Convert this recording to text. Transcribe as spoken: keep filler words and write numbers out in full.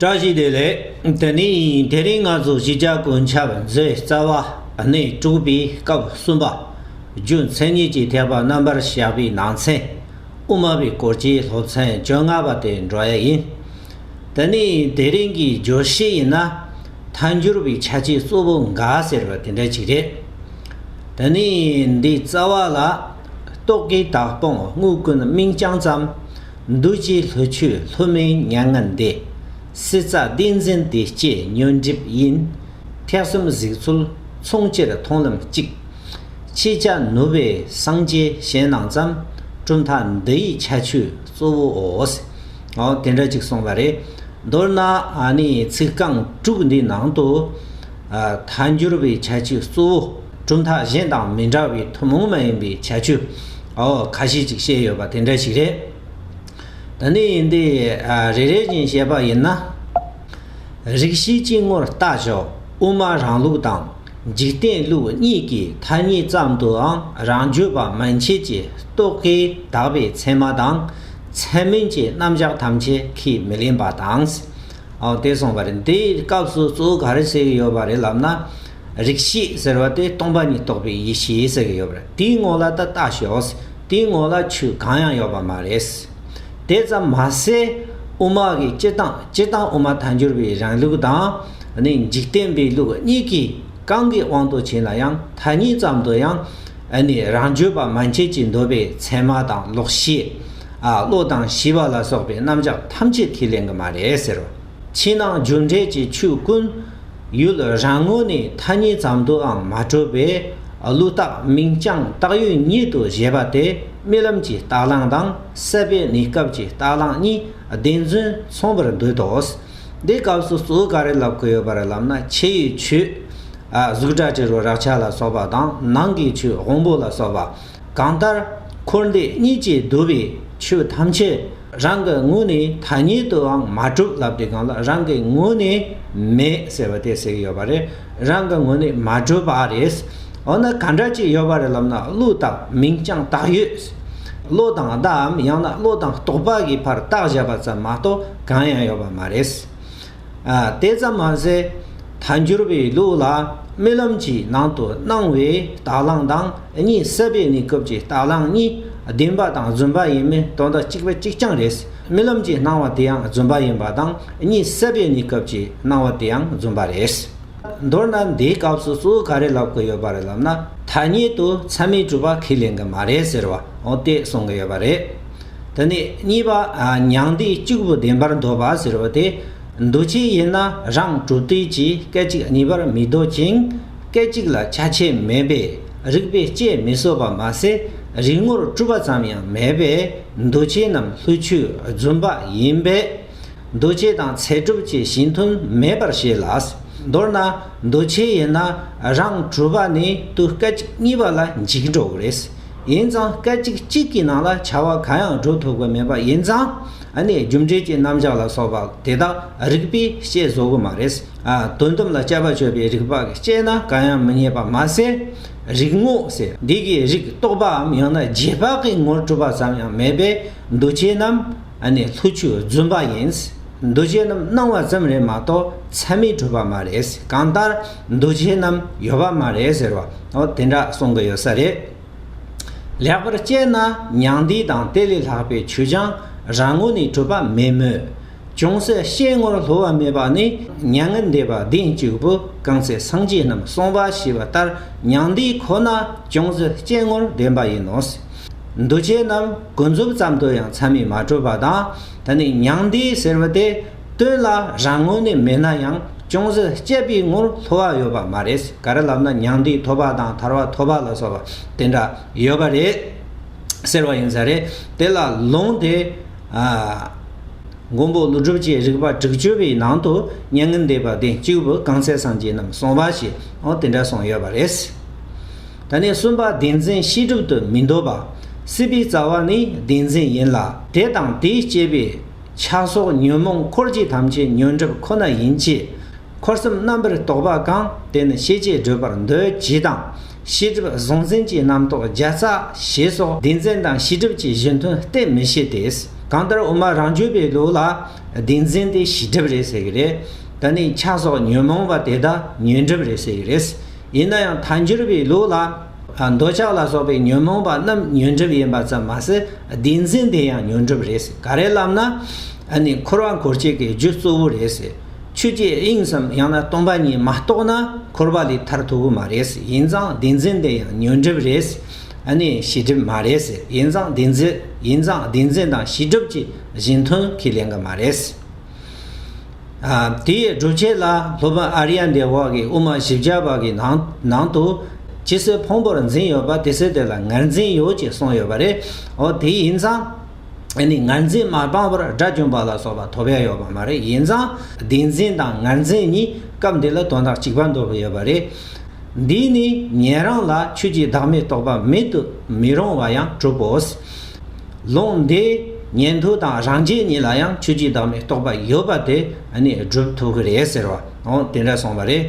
བཀྲ་ཤིས་བདེ་ལེགས། དེ་ནི་དེ་རིང་ང་ཚོ་གཞིས་ཆགས་ཀུན་ཁྱབ་མཛོད་རྩ་བ་གནས་དྲུག་པའི་སྐབས་གསུམ་པ། རྒྱུ་མཚན་ཉིད་ཀྱི་ཐེག་པ་རྣམ་པར་བཤད་པའི་ནང་ཚན། དབུ་མ་པའི་སྐོར་གྱི་སློབ་ཚན་བཅོ་ལྔ་པ་དེ་འགྲོ་ཡ་ཡིན། དེ་ནི་དེ་རིང་གི་བརྗོད་གཞི་ཡིན་ན། ཐལ་འགྱུར་བའི་ཁྱད་ཆོས་གཙོ་བོ་འགའ་ཟེར་བ་དེ་འདྲ་ཅིག་རེད། དེ་ནི་འདི་རྩ་བ་ལ། རྟོག་གེའི་བདག་སྤོང་དངོས་ཀུན་མིང་རྐྱང་ཙམ། འདུ་བྱེད་ལྷོད་ཆོས་ལྷོད་མེད་མྱ་ངན་འདས། སྲིད་རྩ་བདེན་འཛིན་དེ་སྐྱེ་ཉོན་སྒྲིབ་ཡིན། ཐེག་གསུམ་གཟིགས་ཚུལ་མཚུངས་ཕྱིར་མཐོང་ལམ་གཅིག། ཕྱིས་བྱ་ནུབ་པའི་སངས་རྒྱས་ཞེན་སྣང་ཙམ། གྲུབ་མཐའ་འདི་ཡི་ཁྱད་ཆོས་གཙོ་བོའོ། འོ་དེ་འདྲ་ཅིག་གསུངས་པ་རེད། མདོར་ན་ཨ་ནི་ཚིག་རྐང་དྲུག་འདིའི་ནང་དུ། ཨ། ཐལ་འགྱུར་བའི་ཁྱད་ཆོས་གཙོ་བོ། གྲུབ་མཐའ་གཞན་དང་མི་འདྲ་བའི་ཐུན་མོང་མ་ཡིན་པའི་ཁྱད་ཆོས། ཨོ་ཁ་ཤས་ཅིག་བཤད་ཡོད་པ་དེ་འདྲ་ཞིག་རེད། ད་ནི་འདི། ཨ། རེ་རེ་བཞིན་བཤད་པ་ཡིན་ན། རིགས་ཤེས་ཀྱི་ངོར་ལྟ་ཞོག། དབུ་མ་རང་ལུགས་དང་། འཇིག་རྟེན་ལུགས་གཉིས་ཀྱི་ཐ་སྙད་ཙམ་དུའང་རང་རྒྱུད་པ་མན་ཆད་ཀྱི་རྟོག་གེས་དག་པའི་ཚད་མ་དང་། ཚད་མིན་གྱི་རྣམ་གཞག་ཐམས་ཅད་ཁས་མི་ལེན་པ་དང་། ཨོ་དེ་གསུངས་པ་རེད། འདིའི་སྐབས་སུ་གཙོ་བོ་ག་རེ་ཟེར་གྱི་ཡོད་པ་རེད་ལབ་ན། རིགས་ཤེས་ཟེར་བ་དེ་སྟོང་པ་ཉིད་རྟོགས་པའི་ཡེ་ཤེས་ཟེར་གྱི་ཡོད་པ་རེད། དེའི་ངོ་ལ་ད་ལྟ་ཞོག། དེའི་ངོ་ལ་ཆོས་གང་ཡང་ཡོད་པ་མ་རེད། དེ་ཙམ་མ་ཟད། དབུ་མ་གི་སྤྱིར་བཏང་སྤྱིར་བཏང་དབུ་མ་ཐལ་འགྱུར་བའི་རང་ལུགས་དང་། ནི་འཇིག་རྟེན་པའི་ལུགས་གཉིས་ཀྱི་གང་གི་དབང་དུ་བྱས་ན་ཡང་ཐ་སྙད་ཙམ་དུ་ཡང་། ནི་རང་རྒྱུད་པ་མན་ཆད་ཀྱིས་འདོད་པའི་ཚད་མ་དང་ལོག་ཤེས། ཨ། བློ་དང་ཤེས་པ་ལ་སོགས་པའི་རྣམ་གཞག་ཐམས་ཅད་ཁས་ལེན་གྱི་མ་རེད་ཟེར་བ། ཕྱི་ནང་རྒྱུ་འབྲས་ཀྱི་ཆོས་ཀུན། ཡུལ་རང་ངོས་ནས་ཐ་སྙད་ཙམ་དུའང་མ་གྲུབ་པས། བློས་བཏགས་མིང་རྐྱང་བཏགས་ཡོད་ཉིད་དུ་བཞེད་པ་དེ་རྨི་ལམ་གྱི་རྟགས་ལང་དང་སད་པའི་གནས་སྐབས་ཀྱི་རྟགས་ལང་གཉིས་བདེན་རྫུན་མཚུངས་པར་འདོད་དོ། འདི་སྐབས་སུ་གཙོ་བོ་ག་རེ་ལབ་དགོས་ཡོད་པ་རེད་ལབ་ན། ཕྱི་ཡི་ཆོས། ཨ། གཟུགས་སྒྲ་དྲི་རོ་རེག་བྱ་ལ་སོགས་པ་དང་། ནང་གི་ཆོས་དབང་པོ་ལ་སོགས་པ། གང་ལྟར་འཁོར་འདས་གཉིས་ཀྱིས་བསྡུས་པའི་ཆོས་ཐམས་ཅད་རང་གི་ངོས་ནས་ཐ་སྙད་དུའང་མ་གྲུབ་ལབ་དུས་སྒང་ལ། རང་གི་ངོས་ནས་མེད་ཟེར་བ་དེ་ཟེར་གྱི་ཡོད་པ་རེད། རང་གི་ངོས་ནས་མ་གྲུབ་པ་རེད། འོ་ན་ག་འདྲ་ཅིག་ཡོད་པ་རེད་ལབ་ན། བློས་བཏགས་མིང་རྐྱང་བཏགས་ཡོད། བློ་དང་བརྡའམ་ཡང་ན་བློ་དང་རྟོག་པ་གིས་ཕར་བཏགས་བཞག་པ་ཙམ་མ་གཏོགས་གང་ཡང་ཡོད་པ་མ་རེད། ཨ། དེ་ཙམ་མ་ཟད། ཐལ་འགྱུར་བའི་ལུགས་ལ་རྨི་ལམ་གྱི་ནང་དུ་སྣང་བའི་རྟགས་ལང་དང་གཉིད་སད་པའི་གནས་སྐབས་ཀྱི་རྟགས་ལང་གཉིས་བདེན་པ་དང་རྫུན་པ་ཡིན་མིན་དོན་དག་གཅིག་པ་གཅིག་རྐྱང་རེད། རྨི་ལམ་གྱི་སྣང་བ་དེ་ཡང་རྫུན་པ་ཡིན་པ་དང་གཉིད་སད་པའི་གནས་སྐབས་ཀྱི་སྣང་བ་དེ་ཡང་རྫུན་པ་རེད། མདོར་ན་འདིའི་སྐབས་སུ་གཙོ་བོ་ག་རེ་ལབ་དགོས་ཡོད་པ་རེད་ལབ་ན། ཐ་སྙད་དུ་ཚད་མས་གྲུབ་པ་ཁས་ལེན་གྱི་མ་རེད་ཟེར་བ། འོ་དེ་གསུང་གི་ཡོད་པ་རེད། དེ་ནས་གཉིས་པ། ཨ། མྱང་འདས་གཅིག་པུ་བདེན་པར་འདོད་པ་ཟེར་བ་དེ། འདུ་བྱེད་ཡིན་ན་རང་གྲུབ་བདེ་གྱི་སྐད་ཅིག་གཉིས་པར་མི་འདོད་ཅིང་། སྐད་ཅིག་ལ་ཆ་ཤས་མེད་པས་རིགས་པས་དཔྱད་མི་ཚུགས་པ་མ་ཟད། རིག་ངོར་གྲུབ་པ་ཙམ་ཡང་མེད་པས་འདུ་བྱེད་རྣམས་ལྷོད་ཆོས་རྫུན་པ་ཡིན་པས། འདུ་བྱེད་དང་ཚད་གྲུབ་ཀྱི་གཞི་མཐུན་མེད་པར་བཤད་ལ། མདོར་ན་འདུ་བྱེད་ཡིན་ན་རང་གྲུབ་པ་ནས་དུས་སྐད་ཅིག་གཉིས་པ་ལ་འཇིག་འགྲོ་གི་རེད། ཡིན་ཙང་སྐད་ཅིག་གཅིག་གི་ནང་ལ་བྱ་བ་གང་ཡང་སྒྲུབ་ཐུབ་ཀྱི་མེད་པ་ཡིན་ཙང་། ཨ་ནི་རྒྱུ་འབྲས་ཀྱི་རྣམ་གཞག་ལ་སོགས་པ་དེ་དག་རིགས་པས་དཔྱད་བཟོ་གི་མ་རེད། ཨ། དོན་དམ་ལ་དཔྱད་པ་དཔྱོད་པའི་རིགས་པ་གིས་དཔྱད་ན་གང་ཡང་མི་རྙེད་པ་མ་ཟད། རིག་ངོ་ཟེར་འདི་གི་རིགས་རྟོག་པའམ་ཡང་ན་རྗེས་དཔག་གི་ངོར་གྲུབ་པ་ཙམ་ཡང་མེད་པས་འདུ་བྱེད་རྣམས། ཨ་ནི་ལྷོད་ཆོས་རྫུན་པ་ཡིན། འདུ་བྱེད་རྣམས་སྣང་བ་ཙམ་རེད་མ་གཏོགས་ཚད་མས་གྲུབ་པ་མ་རེད། གང་ལྟར་འདུ་བྱེད་རྣམས་ཡོད་པ་མ་རེད་ཟེར་བ། འོ་དེ་འདྲ་གསུང་གི་ཡོད་ས་རེད། ལེགས་པར་དཔྱད་ན་མྱང་འདས་དང་དེ་ལས་ལྷག་པའི་ཆོས་ཀྱང་རང་ངོས་ནས་གྲུབ་པ་མེད་མོད། ཅུང་ཟད་དཔྱད་ངོར་ལྷོད་པ་མེད་པ་ནི། མྱ་ངན་འདས་པ་བདེན་གཅིག་པུ་གང་ཚེ་སངས་རྒྱས་རྣམས་གསུངས་པ་ཞེས་པ་ལྟར། མྱང་འདས་ཁོ་ན་ཅུང་ཟད་དཔྱད་ངོར་བདེན་པ་ཡིན་ནོ། འདུ་བྱེད་རྣམས་ཀུན་རྫོབ་ཙམ་དུ་ཡང་ཚད་མས་མ་གྲུབ་པ་དང་། ད་ནི་མྱང་འདས་ཟེར་བ་དེ་དོན་ལ་རང་ངོས་ནས་མེད་ན་ཡང་ཅུང་ཟད་དཔྱད་པའི་ངོར་ལྷོད་པ་ཡོད་པ་མ་རེད། ག་རེ་ལབ་ན་མྱང་འདས་ཐོབ་པ་དང་ཐར་པ་ཐོབ་པ་ལ་སོགས་པ་དེ་འདྲ་ཡོད་པ་རེད་ཟེར་བ་ཡིན་ས་རེད། དེ་ལ་ལུང་དེ། ཨ། མགོན་པོ་ཀླུ་སྒྲུབ་ཀྱི་རིགས་པ་དྲུག་ཅུ་པའི་ནང་དུ་མྱ་ངན་འདས་པ་བདེན་གཅིག་པུ་གང་ཚེ་སངས་རྒྱས་རྣམས་གསུངས་པ་ཞེས། འོ་དེ་འདྲ་གསུངས་ཡོད་པ་རེད། ད་ནི་གསུམ་པ་བདེན་འཛིན་ཤེས་སྒྲིབ་ཏུ་མི་འདོད་པ། སྲིད་པའི་རྩ་བ་ནི་བདེན་འཛིན་ཡིན་ལ། དེ་དང་དེས་བསྐྱེད་པའི་ཆགས་སོགས་ཉོན་མོངས་འཁོར་གྱི་ཐམས་ཅད་ཉོན་སྒྲིབ་ཁོ་ན་ཡིན་གྱི། འཁོར་གསུམ་རྣམ་པར་རྟོག་པ་གང་། དེ་ནི་ཤེས་བྱས་བསྒྲུབ་པར་འདོད་ཀྱི་དང་། ཤེས་སྒྲིབ་གཟུང་འཛིན་གྱི་རྣམ་རྟོག་བརྒྱ་རྩ་ཞེས་སོགས་བདེན་འཛིན་དང་ཤེས་སྒྲིབ་ཀྱི་གཞི་མཐུན་གཏན་མི་བྱེད་དེ། གང་ལྟར་དབུ་མ་རང་རྒྱུད་པའི་ལུགས་ལ་བདེན་འཛིན་དེ་བྱེད་སྒྲུབ་རེད་ཟེར་གི་རེད། ད་ནི་ཆགས་སོགས་ཉོན་མོངས་པ་དེ་དག་ཉོན་སྒྲུབ་རེད་ཟེར་གི་རེད། ཡིན་ན་ཡང་ཐལ་འགྱུར་བའི་ལུགས་ལ་འདོད་ཆགས་ལ་སོགས་པའི་ཉོན་མོངས་པ་རྣམས་ཉོན་སྒྲུབ་ཡིན་པ་ཙམ་མ་ཟད། བདེན་འཛིན་དེ་ཡང་ཉོན་སྒྲུབ་རེད་ཟེར། ག་རེ་ལབ་ན། ཨ་ནི་འཁོར་བ་འཁོར་བྱེད་ཀྱི་རྒྱུ་གཙོ་བོ་རེད་ཟེར། ཆོས་ཀྱི་དབྱིངས་སམ་ཡང་ན་སྟོང་པ་ཉིད་མ་རྟོགས་ན་འཁོར་བ་ལས་ཐར་ཐུབ་ཀྱི་མ་རེད་ཟེར། ཡིན་ཙང་བདེན་འཛིན་དེ་ཡང་ཉོན་སྒྲུབ་རེད་ཟེར། ཨ་ནི་བྱེད་སྒྲུབ་མ་རེད་ཟེར། ཡིན་ཙང་བདེན་འཛིན་ཡིན་ཙང་བདེན་འཛིན་དང་བྱེད་སྒྲུབ་ཀྱི་གཞན་དོན་ཁས་ལེན་གྱི་མ་རེད་ཟེར། ཨ། དེའི་སྒྲུབ་བྱེད་ལ་སློབ་དཔོན་ཨཱརྱ་དེ་བ་གི་དབུ་མ་བཞི་བརྒྱ་པ་གི་ནང་ནང་དུ། ཇི་སྲིད་ཕུང་པོར་འཛིན་ཡོད་པ་དེ་སྲིད་དེ་ལ་ངར་འཛིན་ཡོད་ཅེས་གསུངས་ཡོད་པ་རེད། འོ་དེ་ཡིན་ཙང་། ཨ་ནི་ངར་འཛིན་མ་སྤངས་པར་དགྲ་བཅོམ་པ་ལ་སོགས་པ་ཐོབ་ཡ་ཡོད་པ་མ་རེད། ཡིན་ཙང་བདེན་འཛིན་དང་ངར་འཛིན་གཉིས་སྐབས་འདི་ལ་དོན་དག་གཅིག་པ་འདོགས་ཀྱི་ཡོད་པ་རེད། འདིས་ནི་ཉན་རང་ལ་ཆོས་ཀྱི་བདག་མེད་རྟོགས་པ་མེད་དུ་མི་རུང་བ་ཡང་གྲུབ་བོ། ལུང་འདི་ཉན་ཐོས་དང་རང་རྒྱལ་གཉིས་ལ་ཡང་ཆོས་ཀྱི་བདག་མེད་རྟོགས་པ་ཡོད་པ་དེ་ཨ་ནི་སྒྲུབ་ཐུབ་ཀྱི་རེད་ཟེར་བ། འོ་དེ་འདྲ་གསུངས་པ་རེད།